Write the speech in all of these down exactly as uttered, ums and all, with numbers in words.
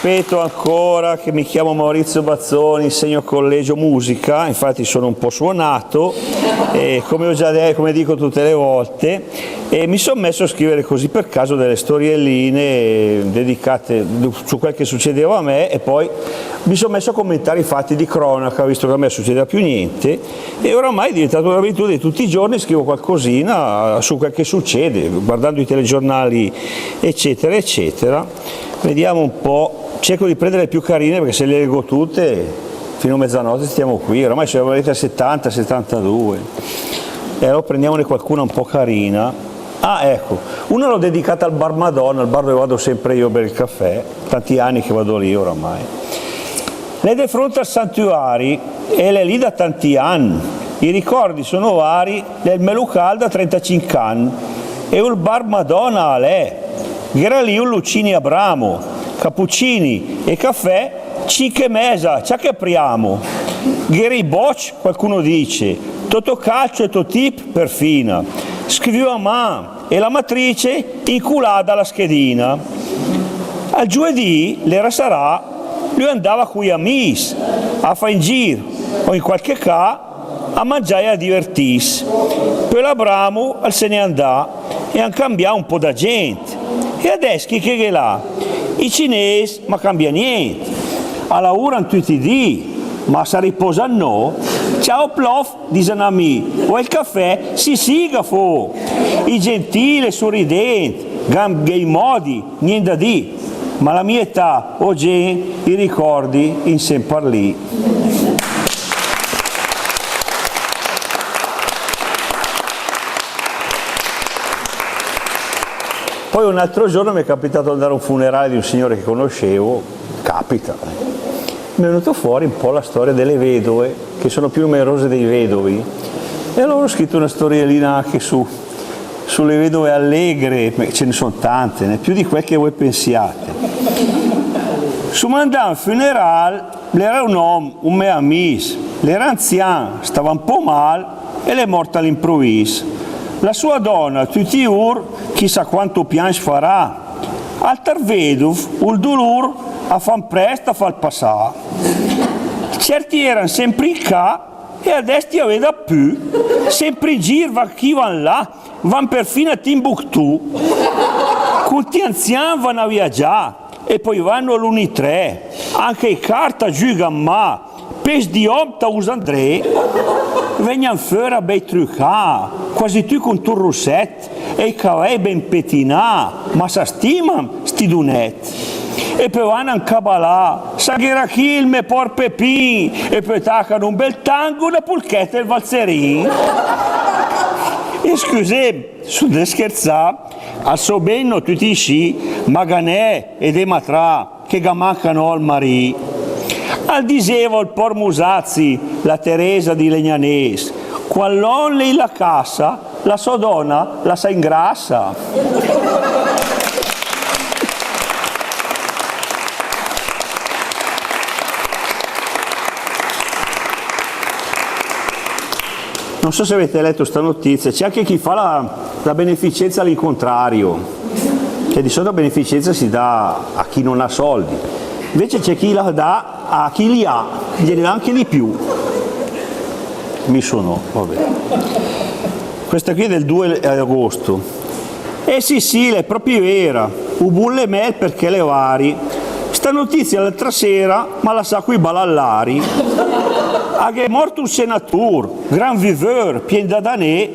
Ripeto ancora che mi chiamo Maurizio Bazzoni, insegno al collegio musica, infatti sono un po' suonato, e come ho già de-, come dico tutte le volte, e mi son messo a scrivere così per caso delle storielline dedicate su quel che succedeva a me, e poi mi son messo a commentare i fatti di cronaca, visto che a me succedeva più niente, e oramai è diventata un'abitudine, tutti i giorni scrivo qualcosina su quel che succede, guardando i telegiornali, eccetera, eccetera. Vediamo un po', cerco di prendere le più carine, perché se le leggo tutte, fino a mezzanotte stiamo qui, oramai siamo arrivati a settanta, settantadue. E allora prendiamone qualcuna un po' carina. Ah, ecco, una l'ho dedicata al Bar Madonna, al bar dove vado sempre io a bere il caffè, tanti anni che vado lì oramai. L'è de fronte al santuari e l'è lì da tanti ann. I ricordi sono vari, l'è il me lucal da trentacinc ann. E ul Bar Madonna a l'è. Gh'era lì ul Lucini Abramo, cappuccini e caffè, cinch e meza, cià che apriamo. Gh'era i boc, qualcuno dice, Totocalcio e Totip perfina. Scrivìu a man e la matrice inculada a la schedina. Al giuedì, l'era sarà, lü andava cui amis a fà in gir o in qualche ca a mangià e a divertiss. Pö l'Abramo al se n'è andà e han cambià un po' da gent. E adess chi che gh'è là? I cines, ma cambia nient. A lavoran tutti i dì, ma sa riposan no. Ciao plof, disan a mi, o el cafè, sì sì, ga fo. I gentile, surident, gh'han bei modi, nient da dì. Ma la mia età, o gent, i ricordi in semper lì. Poi un altro giorno mi è capitato di andare a un funerale di un signore che conoscevo, capita, eh. Mi è venuto fuori un po' la storia delle vedove, che sono più numerose dei vedovi, e allora ho scritto una storiellina anche su, sulle vedove allegre, perché ce ne sono tante, né? Più di quel che voi pensiate. Sum andà a un funeral, l'era un om, un me amis, l'era anzian, stava un po' mal e l'è mort all'impruvis. La sua dona, tutti i ur, chissà quanto piangi farà. Al tar vedov, ul dulur, a fan prest a fal passà. Certi eran sempri in ca e adess ti a vedar pü. Sempri in gir van chi, van là, van perfin a Timbuktu. Cun ti anzian van a viagià e poi vanno a l'Unitré. Anche i cart a giügan, ma pes di om ta usan dré. Vegnan föra bei trucà, quasi tü cun tü russet e i cavei ben petinà, ma sa stiman sti dunet. E pö van anca a balà, sa gh'era chi, il me por Pepin, e pö tacan un bel tango, una pulchetta e il valzerin. E scüsem, sun de scherzà, al so ben no tüt inscì, ma ga n'è e de matrà che ga manca no al marì. Al diseva ul por Musazzi, la Teresa di Legnanes, quand l'om l'è in la cassa, la so dona la sa ingrassa. Non so se avete letto sta notizia, c'è anche chi fa la, la beneficenza all'incontrario, che di solito la beneficenza si dà a chi non ha soldi, invece c'è chi la dà a chi li ha, gliene dà anche di più. Mi sono, vabbè. Questa qui è del due agosto. Eh sì, sì, l'è propi vera. U bul l'è mel perché l'è vari. Sta notizia l'altra sera m'ha lassà cui ball all'ari. A gh'è mort un senatur, gran viveur, pien da danè,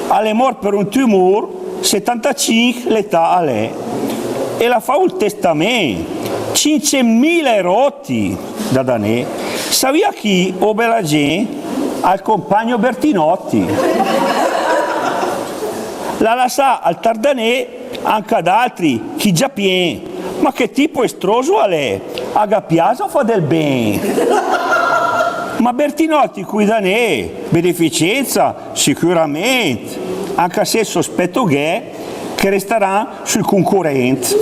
a l'è mort per un tumur, setantacinch l'età a l'è. E l'ha fà ul testament, cincemila e roti da danè. Savìa chi, o bela gent? Al compagno Bertinotti. L'ha lassà al tar danè anca ad altri, chi già pien. Ma che tipo estroso a l'è? A ga pias a fà del ben? Ma Bertinotti cui danè, beneficenza, sicurament, anca se sospetto gh'è che restaran sul cuncurent.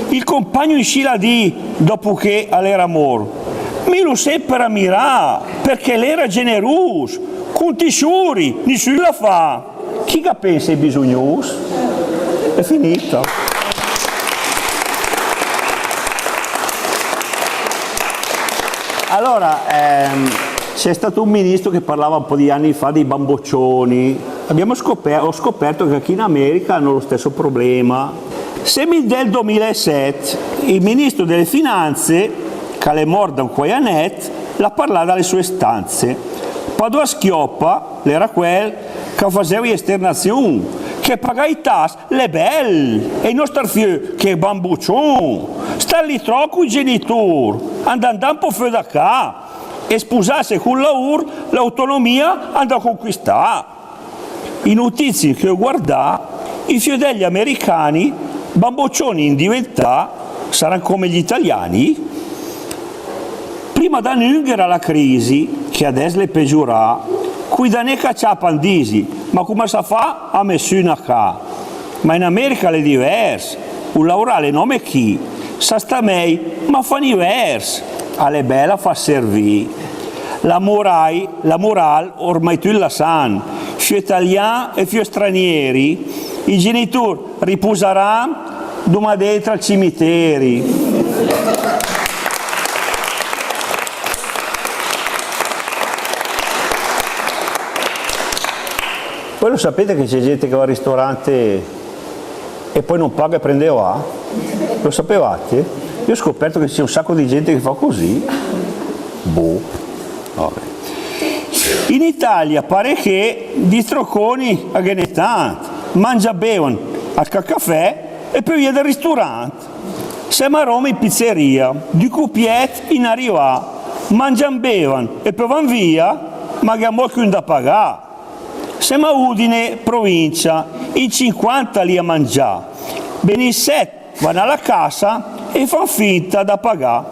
Il compagno inscì l'ha dì, dopo che a l'era mor: mi l'ho semper amirà, perché l'era generus, cunti sciuri, nissun la fa. Chi ga pensa ai bisugnus? È finita. Allora, ehm, c'è stato un ministro che parlava un po' di anni fa dei bamboccioni. Abbiamo scoper-, ho scoperto che anche in America hanno lo stesso problema. Sèm in del dumilaesèt, il ministro delle finanze, che l'è mort da un quai anèt, l'à parlà de le sue stanze. Pà dò a schiòpa, l'era quèl che fasèva i esternazion, che pagà i tas l'è bèl, e nò star fiö che bamboccion. Star lì tròp coi genitur, andà, andà un pó fiö da cà, e spusàs col laùr, l'autonomia andà a conquistà. I notizi che ó guardà, i fiö degli americani, bamboccioni in diventà, saran come gli italiani? Prima da nün gh'era la crisi, che adès l'è pegiurà, coi danè che ciapa 'n disi, ma come s'à fà a mèt sü 'na cà? Ma in America l'è divèrs, ol laurà l'è nome chì, sa sta mèi, ma fà 'n ivèrs, a l'è bèl a fàs servì. La morai-, la moral ormai tücc la san, fiö italian e fiö stranieri, i genitur ripusaran dumà dentro al cimiteri. Voi lo sapete che c'è gente che va al ristorante e poi non paga e prende e va? Lo sapevate? Io ho scoperto che c'è un sacco di gente che fa così. Boh. Vabbè. In Italia pare che di stroconi a ghe n'è tant. Mangia, bevan al cafè e pö via dal ristorant. Sèm a Roma in pizzeria, du cupiècc in arivà, mangian, bevan e pö van via, ma gh'è amò ol cül da pagà. Sèm a Udine, provincia, in cinquanta lì a mangià. Benisèt, van a la cassa e fan finta da pagà.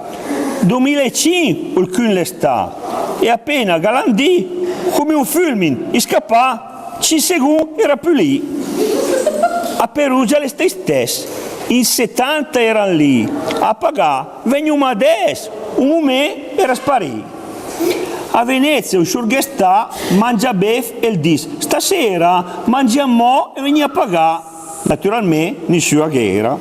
Dumila e cinch ol cül l'è stà, e apena gh'à landì, come un fülmin, i scapà, cinch segund era pü lì. A Perugia l'è stà istèss, in setanta eran lì a pagà, vegn amò adès, un moment era sparì. A Venezia un sciur gh'è stà, mangia, bef e 'l dis: "Stasera mangi amò e vegni a pagà." Naturalment nisü a gh'era.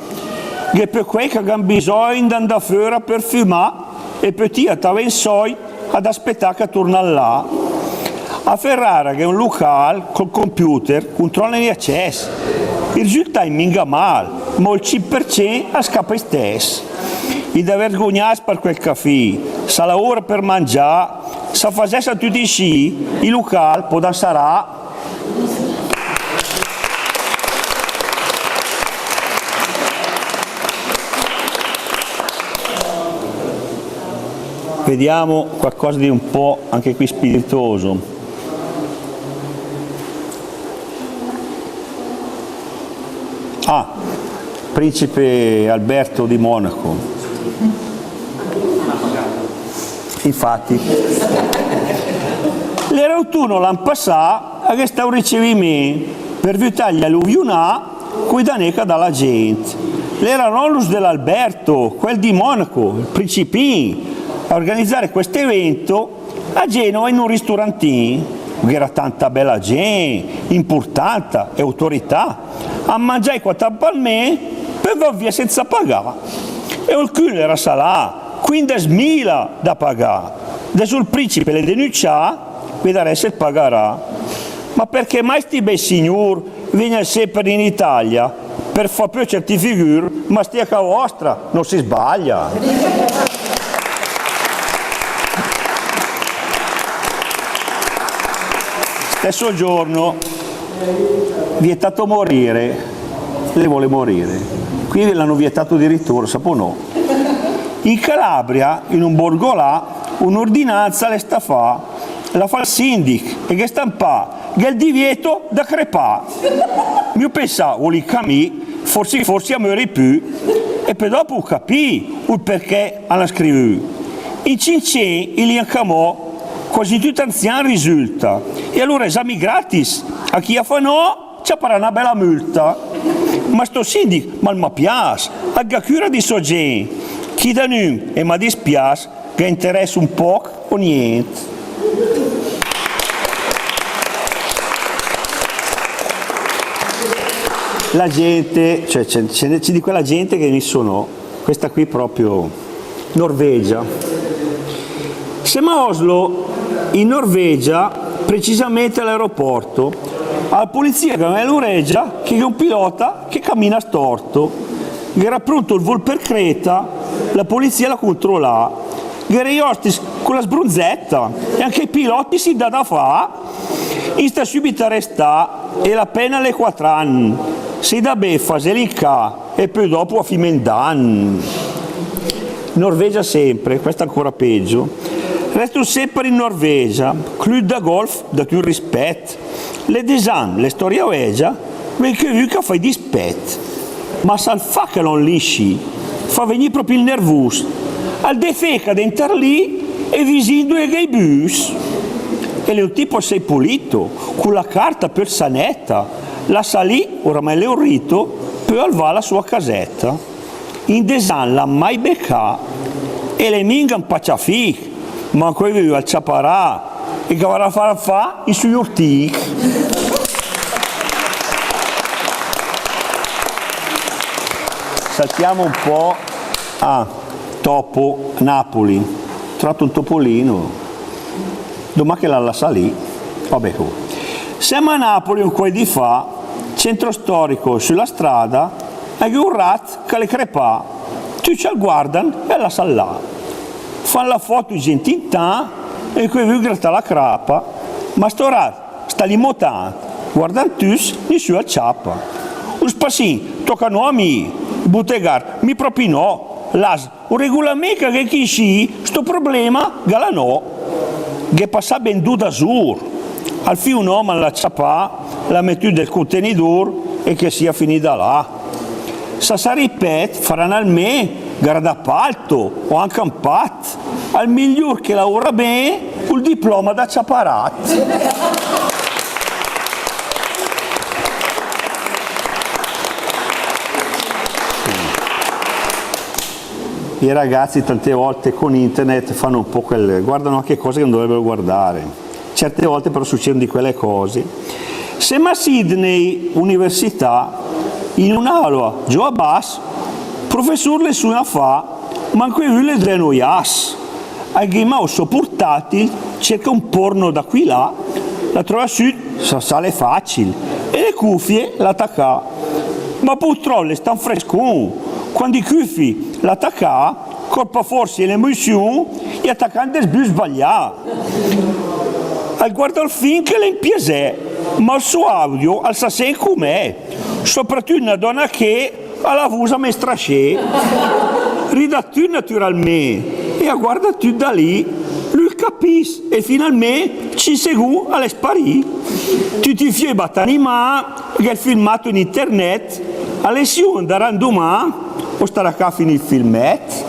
Gh'è pö quèi che gh'han bisògn d'andà föra per fümà e pö tira tavènt sòi ad aspetà che turna là. A Ferrara gh'è un local col computer, contròlen i acès. I risultai minga mal, ma ol cinch per cent al scapa istèss. I è da vergognàs per quel cafè, sa laura per mangià, sa fasèss tücc inscì, i local pò dansarà. Vediamo qualcosa di un po' anche qui spiritoso. Ah, principe Alberto di Monaco. Infatti. L'era autuno l'an passà, a gh'è stà un riceviment per vütagli a l'uviunà coi danè che dà la gent. L'era Romulus de l'Alberto, quel di Monaco, il principin, a organizzare quest evento a Genova in un ristorantin. Gh'era tanta bèla gent, impurtanta e autorità. Han mangià quater palmee, pö van via senza pagà. E ol cül l'era salà, quindesmila da pagà. Adès ol principe l'è denuncià, vedarè se 'l pagarà. Ma perché mai sti bei signur vegnan semper in Italia per fà pö certi figür, ma sti a cà vòstra, no si sbaglia. Stesso giorno, vietato morire, lei vuole morire. Qui l'hanno vietato addirittura, sapo no. In Calabria, in un borgo là, un'ordinanza l'è stà fà, l'ha fà ol sindic e gh'è stampà: "Gh'è il divieto da crepà." Mi hu pensà, "Vöri cà mi, forsi, forsi a möri pü." E pö dopo hu capì ol perché l'han scrivü. In Cinccent i lì anca amò, quasi tücc anzian risulta. E alura esami gratis a chi a fa no, ciaparà na bèla mülta. Ma sto sindic mal ma pias, al gh'ha cüra di sò gent. Chi da nüm, e ma dispias, gh'ha interess un poc o nient. La gente, cioè, c'è, c'è, c'è di quella gente che mi sonò, questa qui proprio, Norvegia. Sem a Oslo, in Norvegia, precisamente a l'aeroporto. A la polizia gh'ha l'uregia che gh'è un pilota che camina storto. Gh'era pronto il vol per Creta, la polizia l'ha controllà. Gh'era i ostis con la sbronzetta e anche i piloti si dà da fa. I sta subito arrestà e la pena l'è quattro anni. Se i dà beffa, se li incà e poi dopo a fimenda. Norvegia sempre, questa ancora peggio. Resto sempre in Norvegia, club da golf, da tu rispetto. Le desan, le storia vegia, quel che vu che fa i dispet. Ma sal fa che non lisci, fa venì proprio il nervus. Al defeca dentro lì e visindo e gai bus. E l'è un tipo assai pulito, con la carta per sanetta, la salì, oramai l'è un rito, poi al va alla sua casetta. In desan l'ha mai beccà, e l'è minga un pacciafich, ma coi al ciaparà, e che avrà fa fa i sui urtich. Saltiamo un po' a Topo, Napoli. Trovato un topolino. Domà che la, la salì. Vabbè, comunque. Siamo a Napoli un quai di fa, centro storico, sulla strada, e un rat che l'è crepà. Tucc al guardan e la sala. Fan la foto i gent intan e quei vü gratta la crapa, ma sto rat sta lì motant, guardan tucc, nissun al ciapa. Un spasin, toca no a mi, butegar, mi propi no, las, u regulament che gh'è chi sci, sto problema, gala no. Gh'è passà ben du dasur, al fin un om al l'ha ciapà, l'ha metü del contenidur e che sia finida là. Sa sa ripet, faran almen gara d'apalto o anca un pat, al migliur che laura ben cul diploma da ciaparat. I ragazzi tante volte con internet fanno un po' quelle, guardano anche cose che non dovrebbero guardare. Certe volte però succedono di quelle cose. Sem a Sydney, università, in un'aula, giò a bas, professur l'è sü a fa, manco i vü le dreno jas. Al gh'è in man ul so purtatil, cerca un porno da qui là, la trova sü, sa, sa l'è facil, e le cufie l'ha tacà. Ma purtrop l'è stan frescun, quand i cufi l'ha tacà, colpa forsi l'emuziun, i ha tacà in del sbüs sbaglià. Al guarda ul film che l'è un piasè, ma ul so audio al sa sent com'è, sopratüt na dona che a la vusa me strascé. Rida tüt naturalment e a guarda tüt da lì. Lü capiss e finalment cinch segund a l'è sparì. Tüt i fiö i batan i man, gh'è ul filmato in internet. A lesiun daran duman o starà a cà a finì ul filmet?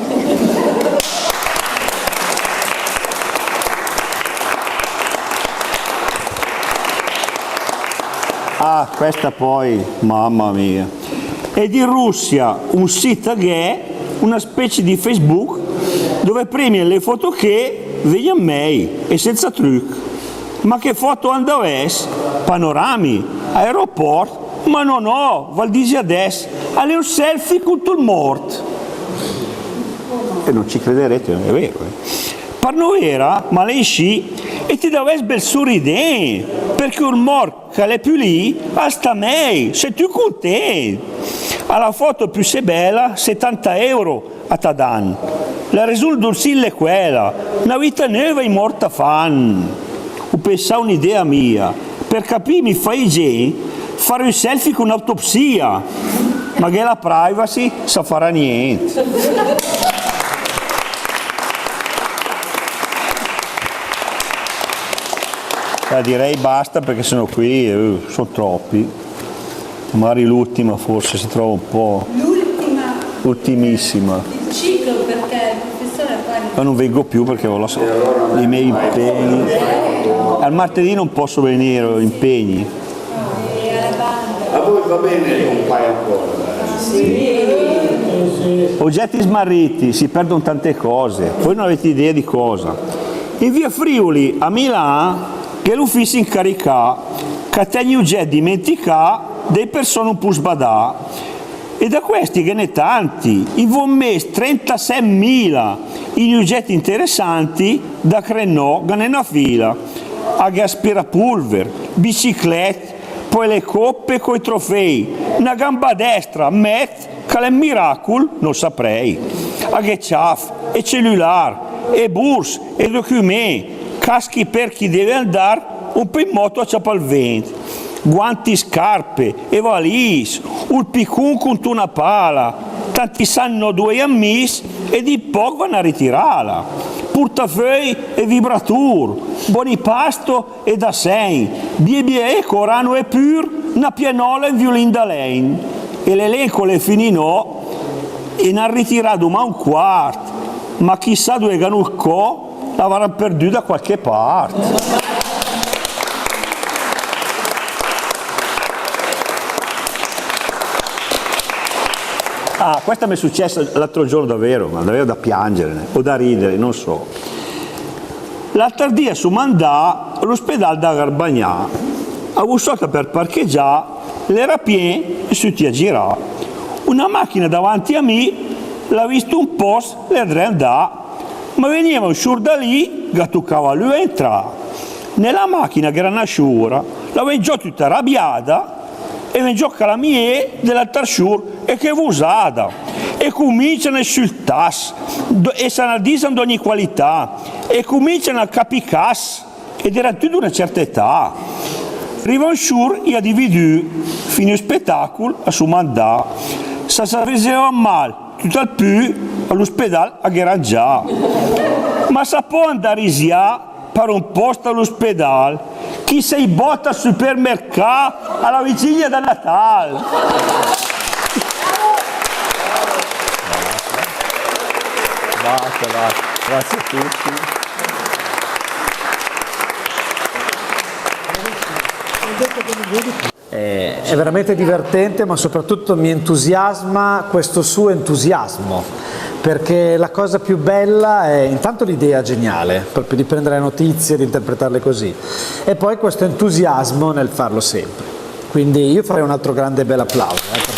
Ah, questa poi, mamma mia. Ed in Russia un sit gh'è, una specie di Facebook, dove premia le foto che vegnan mej e senza truc. Ma che foto han da vess? Panorami, aeroport, ma no, no, v'al disi adess, a l'è un selfie cun ul mort. E non ci crederete, è vero, eh. Par no vera, ma l'è inscì, e ti da vess bel surident, perché ul mort che l'è pü lì, al sta mej, se tü content. A la foto pü se bela, setanta euro a ta dan. La resun d'ur sit l'è quela, na vita növa i mort a fan. U pensà un'idea mia, per capì mi fa i gent, far ü selfie cun autopsia. Ma gh'è la privacy, sa farà nient. Eh, direi basta perché sennò qui, eh, son troppi. Magari l'ultima forse si trova un po'. L'ultima. Ultimissima. Il ciclo, perché il professore poi... Ma non vengo più perché ho la so-, i miei impegni. Al martedì non posso venire, ho impegni. A voi va bene, compare ancora? Sì. Oggetti smarriti, si perdono tante cose, voi non avete idea di cosa. In via Friuli a Milan gh'è l'uffizi incaricà, che tegn ogget dimenticà, de person un pus badà. E da questi ghe n'è tanti, in un mes trentasei mila, I ugèt interessanti da crenò gh'è 'na fila, a gh'è aspirapulver, biciclèt, pò le coppe coi trofei, 'na gamba destra, mèt, che l'è 'n miracul, no saprei. A gh'è ciàf, e celulàr, e burs, e documèncc, caschi per chi deve andàr, un pò in moto a ciapà 'l vènt. Guanti, scarpe, e valìs, ul picun cuntuna pala, tanti san no duei amìs, e di pòch van a ritiràla. Purtaföi e vibratùr, boni pasto e da sègn, biebie e corano e pür, 'na pianola e 'n viulin da lègn. E l'elenco l'è finì no, e n'han ritirà dumà un quart, ma chissà due gh'han ul co, l'avaran perdü da qualche part. Ah, questa m'è successa l'altro giorno davvero, ma davvero da piangere, o da ridere, non so. L'altro dì sum andà a l'ospedal da Garbagnà, a Bussotta per parcheggià, l'era pien e süti a girà. Una machina davanti a mi, l'ha visto un post, l'è dré andà. Ma veniva un sciur da lì, ga tucava a lü a entrà. Nella machina gh'era 'na sciura, la ven giò tüta rabiada, e ven giò ca la miee de l'altar sciur, e che vusada! E cumincian a insultass, do-, e sa 'na disan d'ogni qualità, e cumincian a capicass, ed eran tüt d'una certa età. Riva un sciur, i ha dividü, finì ul spetacul, a sum andà. Sa, sa veseva mal, tüt al pü, a l'ospedal a gh'eran già. Ma sa pò andà a risià par un post a l'ospedal, chi se i bota al supermercà a la vigilia da Natal. Basta, basta. Grazie a tutti. Eh, è veramente divertente, ma soprattutto mi entusiasma questo suo entusiasmo, perché la cosa più bella è intanto l'idea geniale, proprio di prendere le notizie e di interpretarle così, e poi questo entusiasmo nel farlo sempre. Quindi io farei un altro grande bel applauso, eh.